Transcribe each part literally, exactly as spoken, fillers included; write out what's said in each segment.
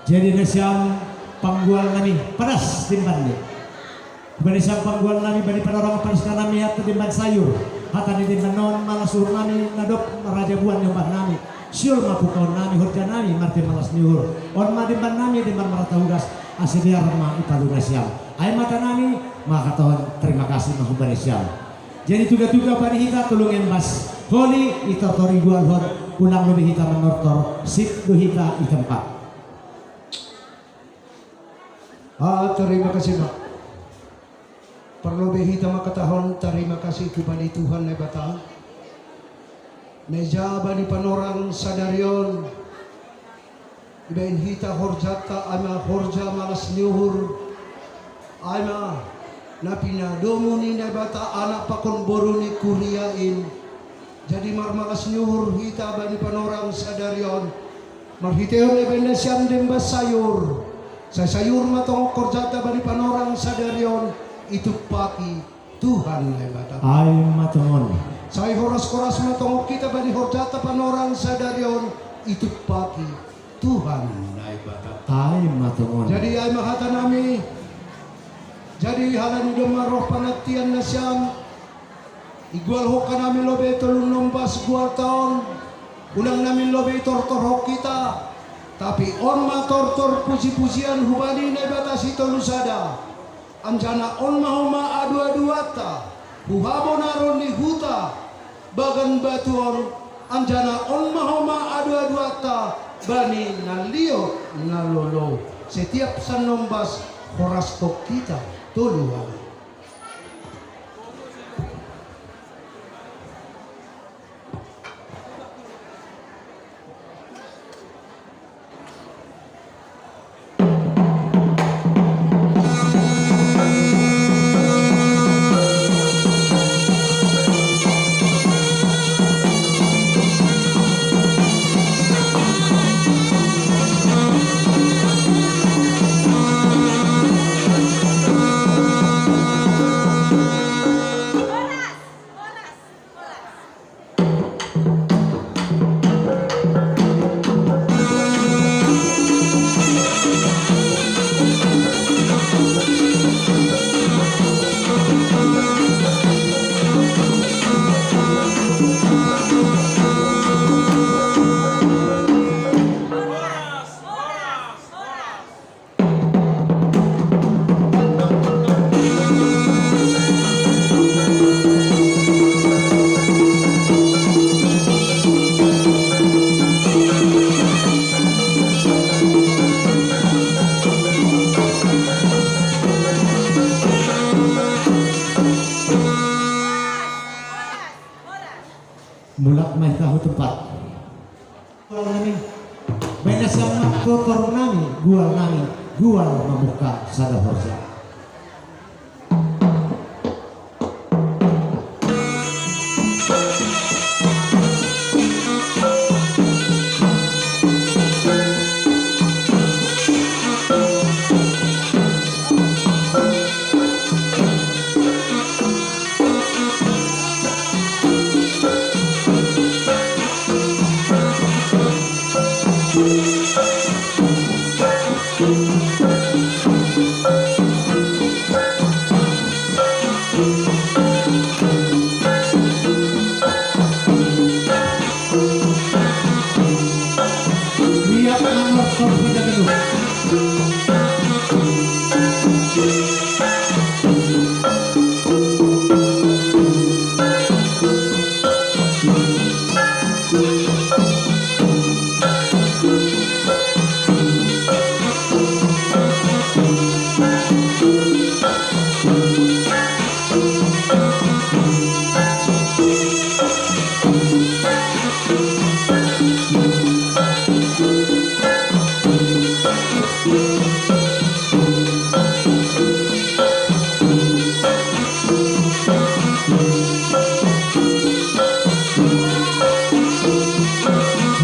Jadi nasiam panggual nami padas timbang ni. Bani siam panggual nami bani panorang padas nami hata timbang sayur. Hata ni timbang non malas uhur nami nadop maraja buan nyombah nami. Siul ma pukau nami horja nami marti malas ni uhur. On ma timbang nami timbang marata ugas. Asi biar ma ipalu nasiam. Ai mata nami maka tahun terima kasih ma hubani siam. Jadi tuga-tuga bani hita tulung embas holi itortor igual hon ulang lebih hita menortor sip do hita i tempat. Ah, terima kasih, Pak. Parlobei hita mangkatahon tarima kasih hubani Tuhan Naibata. Meja bani panorang sadari on. Ibaen hita horjata ai ma horja malas ni uhur. Ai ma na pinadomu ni Naibata anak pakon boru ni kuria in. Jadi marmalas ni uhur hita bani panorang sadari on. Marhitehon na ibaen nasiam demba sayur. Sai sayur ma tongon horjata bani panorang sadari on itumpaki Tuhan Naibata. Ai ma tongon. Sai horas-horas ma tongon hita bani horjata panorang sadari on itumpaki Tuhan Naibata. Ai ma tongon. Jadi ai ma hata nami. Jadi halani domma roh panantian nasiam. Igual hongka nami lobei tolu nombas gual taon, unang nami lobei tortor hongkita, tapi on ma tortor puji-pujian hubani Naibata sitolu sada, anjana on ma homa adu-aduanta, huhabonaron ni huta, bagan batu on, anjana on ma homa adu-aduanta, bani na liot na lolo, setiap sannambas horas hongkita, tolu hali. Mulak ma hita hu tempat. Gual nami. Baen nasiam ma tortor nami, gual nami, gual mamungka sada horja.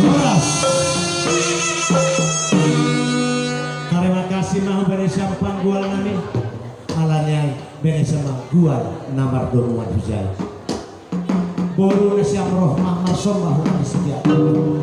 Horas. Tarima kasih ma hubani siam panggual nami. Alani ai baen nasiam ma gual na mardomuan hujai. Boru nasiam roh ma marsomba hubani si Tuhan.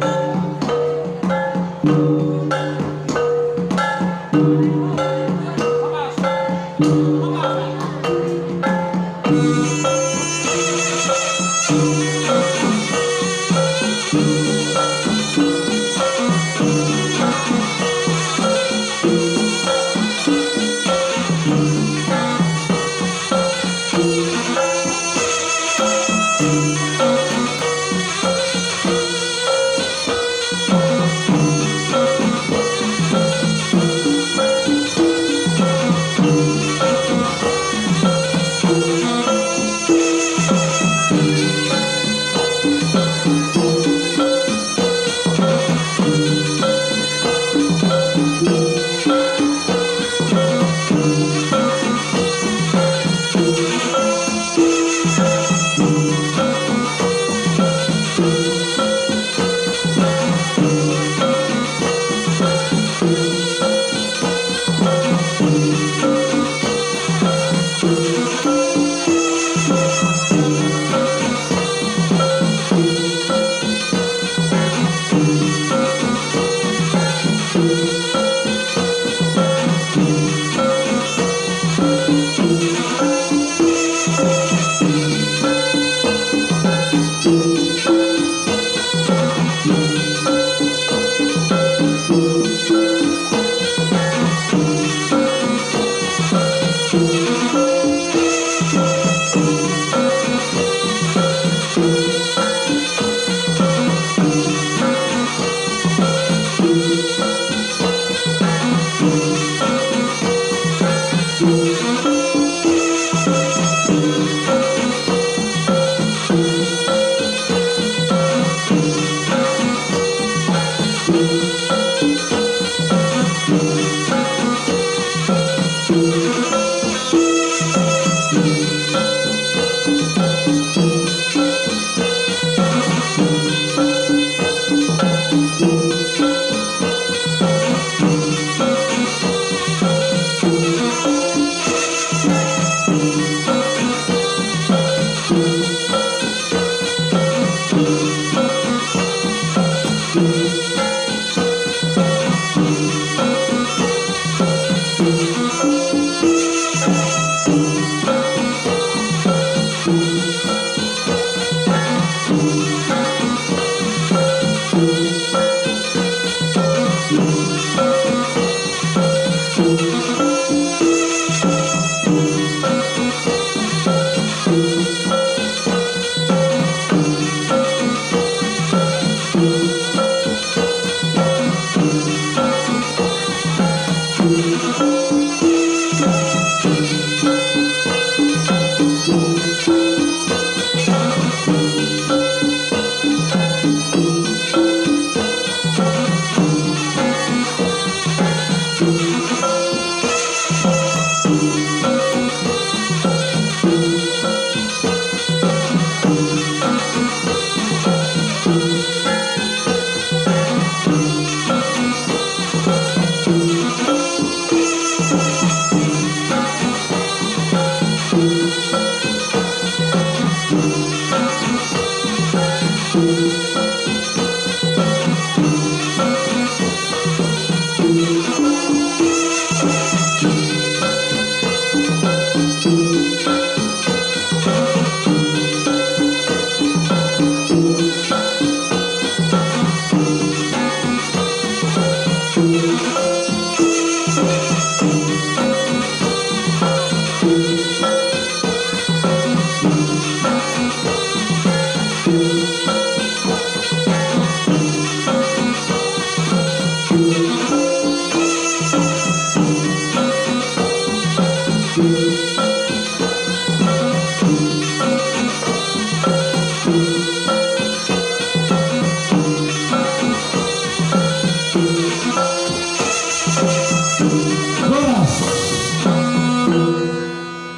Boras.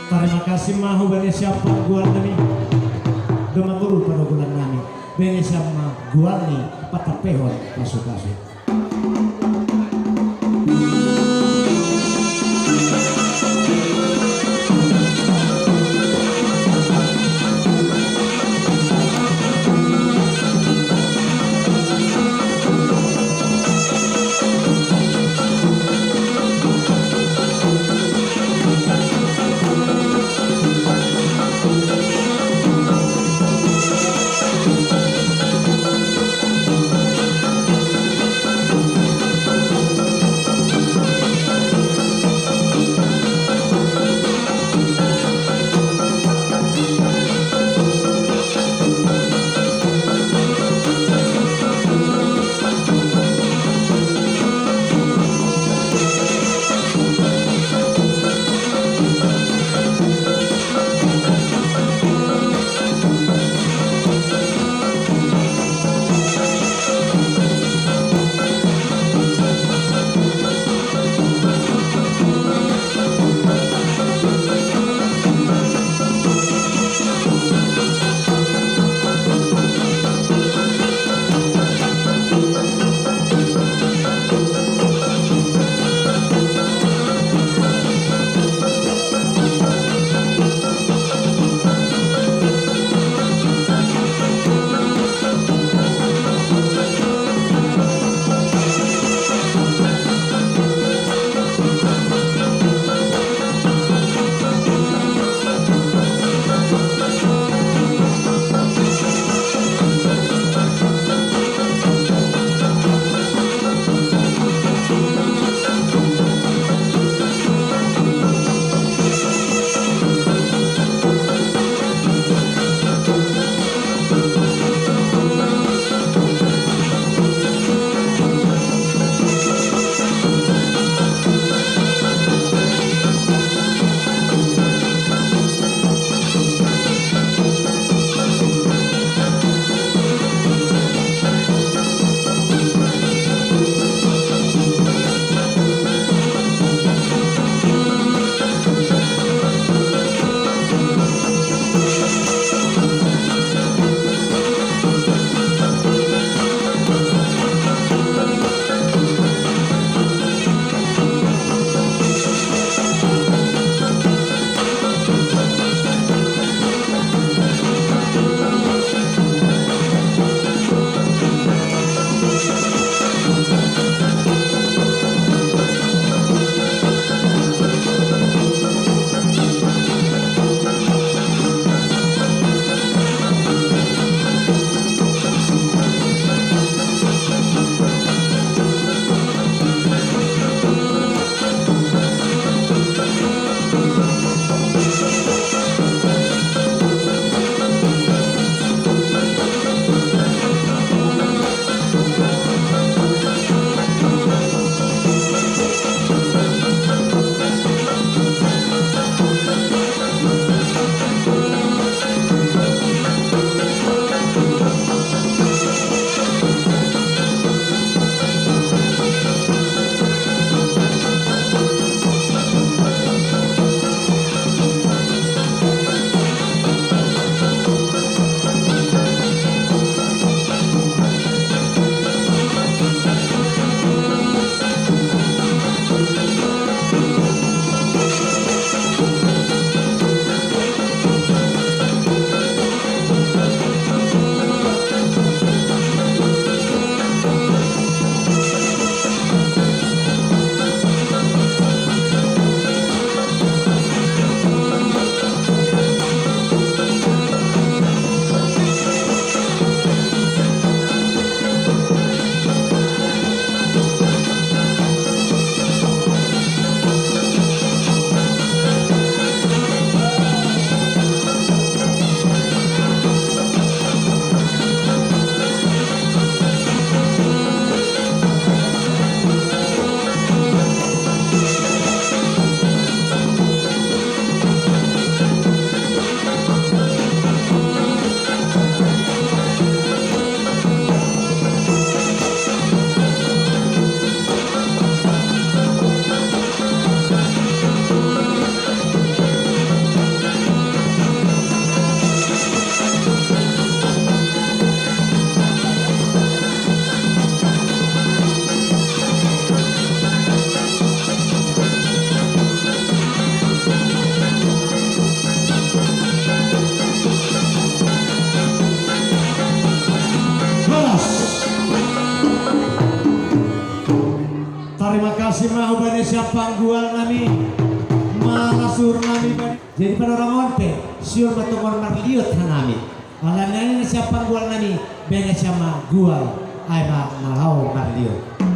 Tarima kasih mahu bani siapa gual nami. Doma guru pada gulan nami. Bani siapa gual ni patapehon pasu-pasu. Simahu bani siap panggual nami, malasur nami bani. Jadi panorang on pe, siul ma tongon marliot hanami. Alani na siap panggual nami, bani siap ma gual, ai ma malao marliot.